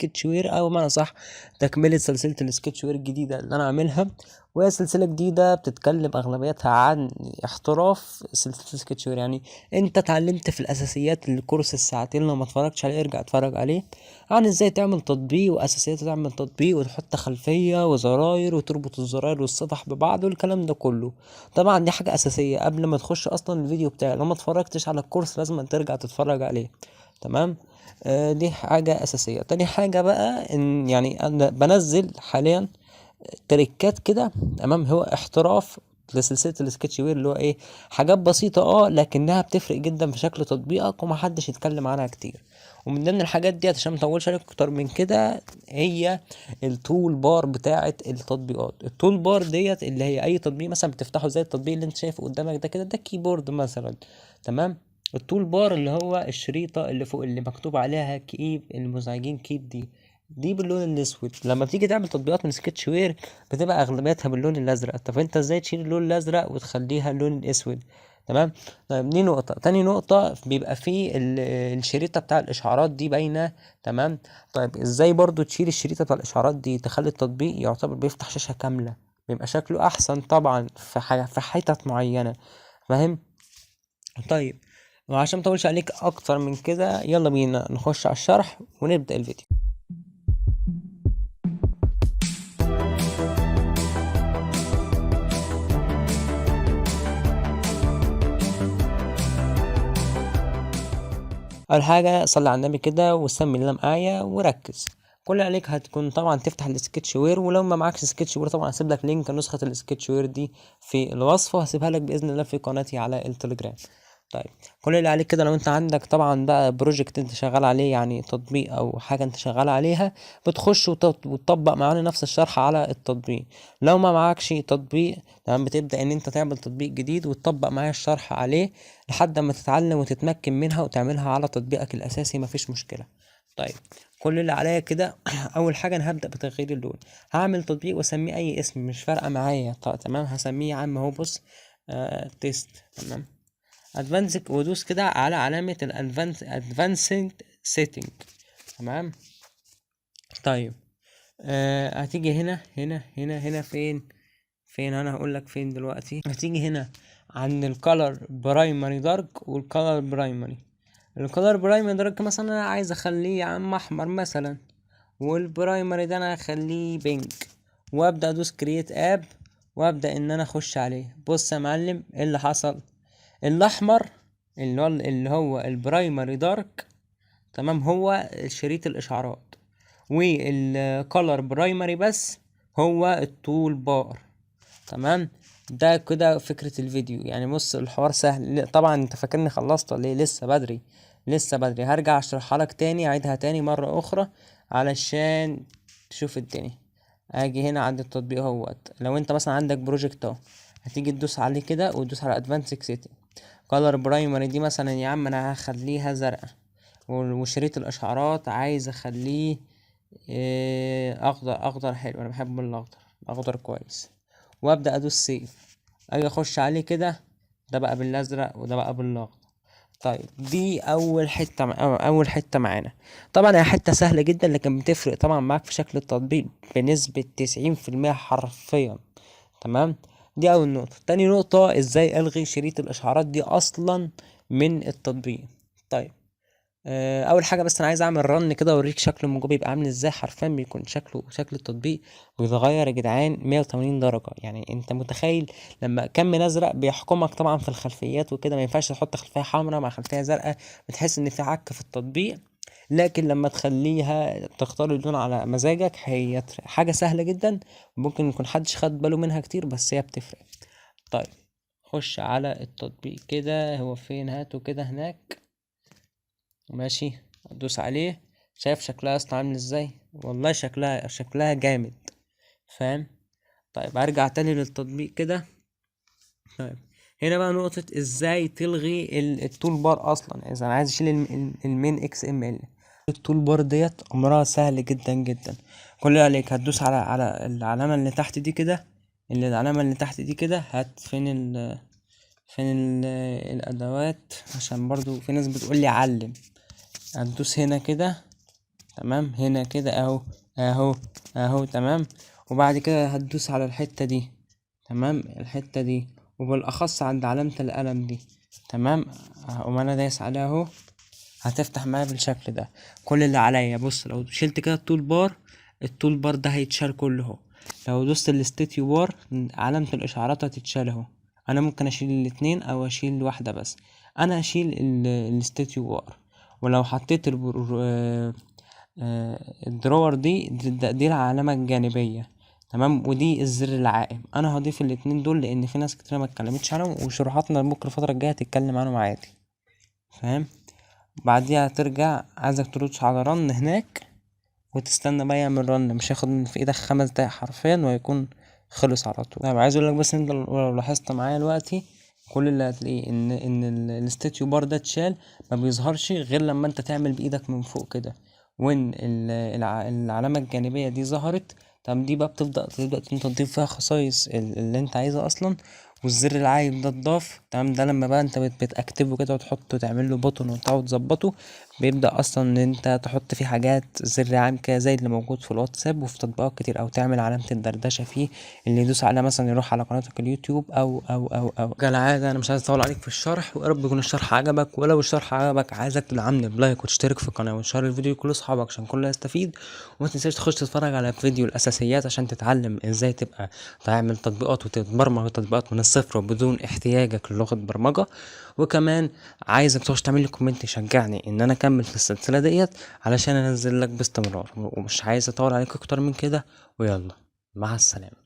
Sketchware، او بمعنى صح تكمله سلسلة ال Sketchware الجديدة اللي انا عاملها، وهي سلسلة جديدة بتتكلم اغلبيتها عن احتراف سلسلة ال Sketchware. يعني انت اتعلمت في الاساسيات الكورس الساعتين، لو ما اتفرجتش عليه ارجع اتفرج عليه، عن ازاي تعمل تطبيق واساسيات تعمل تطبيق وتحط خلفية وزراير وتربط الزراير والصفح ببعض والكلام ده كله. طبعا دي حاجة اساسية قبل ما تخش اصلا الفيديو بتاعي، لو ما اتفرجتش على الكورس لازم ترجع تتفرج عليه، تمام؟ دي حاجة اساسية. تاني حاجة بقى ان انا بنزل حاليا تريكات كده، تمام؟ هو احتراف لسلسلة ال Sketchware، اللي هو ايه، حاجات بسيطة لكنها بتفرق جدا في شكل تطبيقك ومحدش يتكلم عنها كتير. ومن ضمن الحاجات دي عشان ما اطولش عليك اكتر من كده، هي ال toolbar بتاعه التطبيقات. ال toolbar ديت اللي هي اي تطبيق مثلا بتفتحه زي التطبيق اللي انت شايفه قدامك ده كده، ده keyboard مثلا، تمام؟ ال toolbar اللي هو الشريطه اللي فوق اللي مكتوب عليها keep المزعجين، keep دي باللون الاسود. لما بتيجي تعمل تطبيقات من Sketchware بتبقى اغلبيتها باللون الازرق. طب انت ازاي تشيل اللون الازرق وتخليها اللون الاسود؟ تمام؟ طيب دي نقطة. تاني نقطة بيبقى فيه الشريطة بتاع الاشعارات دي باينة، تمام؟ طيب ازاي برضو تشيل الشريطة بتاع الاشعارات دي تخلي التطبيق يعتبر بيفتح شاشة كاملة، بيبقى شكله احسن طبعا في حتت معينة، فاهم؟ طيب وعشان ما اطولش عليك اكتر من كده يلا بينا نخش على الشرح ونبدأ الفيديو. اول حاجة صلي على النبي كده وسمي الله معايا وركز. كل اللي عليك هتكون طبعا تفتح ال Sketchware، ولو ما معكش Sketchware طبعا هسيب لك link نسخه ال Sketchware دي في الوصف، وهسيبها لك باذن الله في قناتي على التليجرام. طيب كل اللي عليك كده لو انت عندك طبعا بقى project انت شغال عليه، يعني تطبيق او حاجة انت شغال عليها، بتخش وتطبق معانا نفس الشرح على التطبيق. لو ما معكش تطبيق، تمام، بتبدا ان انت تعمل تطبيق جديد وتطبق معايا الشرح عليه لحد ما تتعلم وتتمكن منها وتعملها على تطبيقك الاساسي، مفيش مشكلة. طيب كل اللي عليا كده اول حاجة انا هبدا بتغيير اللون. هعمل تطبيق واسميه اي اسم مش فارقه معايا، تمام؟ هسميه يا عم اهو، بص، test، تمام؟ advanced، ودوس كده على علامة ال advanced setting، تمام؟ طيب، هتيجي هنا هنا هنا هنا فين؟ فين؟ انا هقول لك فين دلوقتي. هتيجي هنا عند ال color primary dark وال color primary. ال color primary dark مثلا انا عايز اخليه يا عم احمر مثلا، وال primary ده انا هخليه pink، وابدا ادوس create app وابدا ان انا اخش عليه. بص يا معلم ايه اللي حصل. الاحمر اللي هو ال primary dark، تمام، هو شريط الاشعارات، وال color primary بس هو ال toolbar، تمام؟ ده كده فكرة الفيديو. بص الحوار سهل. طبعا انت فاكرني خلصت ولا ايه؟ لسه بدري، لسه بدري، هرجع اشرحها لك تاني، اعيدها تاني مرة اخرى علشان تشوف الدنيا. اجي هنا عند التطبيق اهوت، لو انت مثلا عندك project اهو، هتيجي تدوس عليه كده وتدوس على advanced setting. color primary دي مثلا يا عم انا هخليها زرقاء، وشريط الاشعارات عايز اخليه، اخضر. اخضر حلو، انا بحب الاخضر، الاخضر كويس. وابدا ادوس save، اجي اخش عليه كده، ده بقى بالازرق وده بقى بالاخضر. طيب دي اول حتة معانا. طبعا هي حتة سهلة جدا، لكن بتفرق طبعا معاك في شكل التطبيق بنسبة تسعين في المية حرفيا، تمام؟ دي اول نقطة. تاني نقطة، ازاي الغي شريط الاشعارات دي اصلا من التطبيق. طيب، اول حاجة بس انا عايز اعمل run كده اوريك شكله من جوه بيبقى عامل ازاي. حرفيا بيكون شكل التطبيق بيتغير يا جدعان 180 درجه. انت متخيل لما كم ازرق بيحكمك طبعا في الخلفيات وكده، ما ينفعش تحط خلفية حمراء مع خلفية زرقاء، بتحس ان في عك في التطبيق. لكن لما تخليها تختار اللون على مزاجك، هي حاجة سهلة جدا، ممكن يكون حدش خد باله منها كتير، بس هي بتفرق. طيب خش على التطبيق كده، هو فين؟ هاته كده هناك، ماشي، ادوس عليه. شايف شكلها اصلا عامل ازاي؟ والله شكلها جامد، فاهم؟ طيب هرجع تاني للتطبيق كده. طيب هنا بقى نقطة ازاي تلغي ال toolbar اصلا. اذا انا عايز اشيل ال main XML، ال toolbar ديت امرها سهل جدا جدا. كل اللي عليك هتدوس على العلامة اللي تحت دي كده، اللي العلامة اللي تحت دي كده، هات فين فين الادوات، عشان برضو في ناس بتقول لي علم. هتدوس هنا كده، تمام، هنا كده اهو اهو اهو، تمام. وبعد كده هتدوس على الحتة دي، تمام، الحتة دي، وبالاخص عند علامة القلم دي، تمام. هقوم انا دايس عليها اهو، هتفتح معايا بالشكل ده. كل اللي عليا، بص لو شلت كده ال toolbar، ال toolbar ده هيتشال كله اهو. لو دوست ال status bar علامة الاشعارات هتتشال اهو. انا ممكن اشيل الاتنين او اشيل واحدة بس، انا اشيل ال status bar. ولو حطيت ال drawer دي العلامة الجانبية، تمام، ودي الزر العائم. انا هضيف الاتنين دول لان في ناس كتير ما اتكلمتش عنهم، وشروحاتنا بكره الفترة الجاية هتتكلم عنهم عادي، فاهم. بعديها ترجع عايزك تدوس على run هناك وتستنى بقى يعمل run، مش هياخد من في ايدك 5 دقايق حرفيا وهيكون خلص على طول. طيب عايز اقول لك بس انت لو لاحظت معايا دلوقتي كل اللي هتلاقيه ان ال status bar ده اتشال، ما بيظهرش غير لما انت تعمل بايدك من فوق كده، وان العلامة الجانبية دي ظهرت. طب دي بقى تبدأ انت تضيف فيها خصائص اللي انت عايزها اصلا، والزر العايم ده اتضاف، تمام. ده لما بقى انت بتاكتفه كده وتحطه تعمل له button وتقعد تظبطه، بيبدأ اصلا ان انت تحط فيه حاجات زر عام كده زي اللي موجود في الواتساب وفي تطبيقات كتير، او تعمل علامة الدردشة فيه اللي يدوس عليها مثلا يروح على قناتك اليوتيوب او او او او. كالعادة انا مش عايز اطول عليك في الشرح، ويا رب يكون الشرح عجبك، ولو الشرح عجبك عايزك تدعمني ب like وتشترك في القناة وتشير الفيديو لكل اصحابك عشان كله يستفيد، وما تنساش تخش تتفرج على فيديو الاساسيات عشان تتعلم ازاي تبقى تعمل تطبيقات وتتبرمج تطبيقات من الصفر وبدون احتياجك للغة برمجة. وكمان عايزك تخش تعمل لي comment يشجعني ان انا اكمل في السلسلة ديت علشان انزل لك باستمرار، ومش عايز اطول عليك اكتر من كده، ويلا مع السلامة.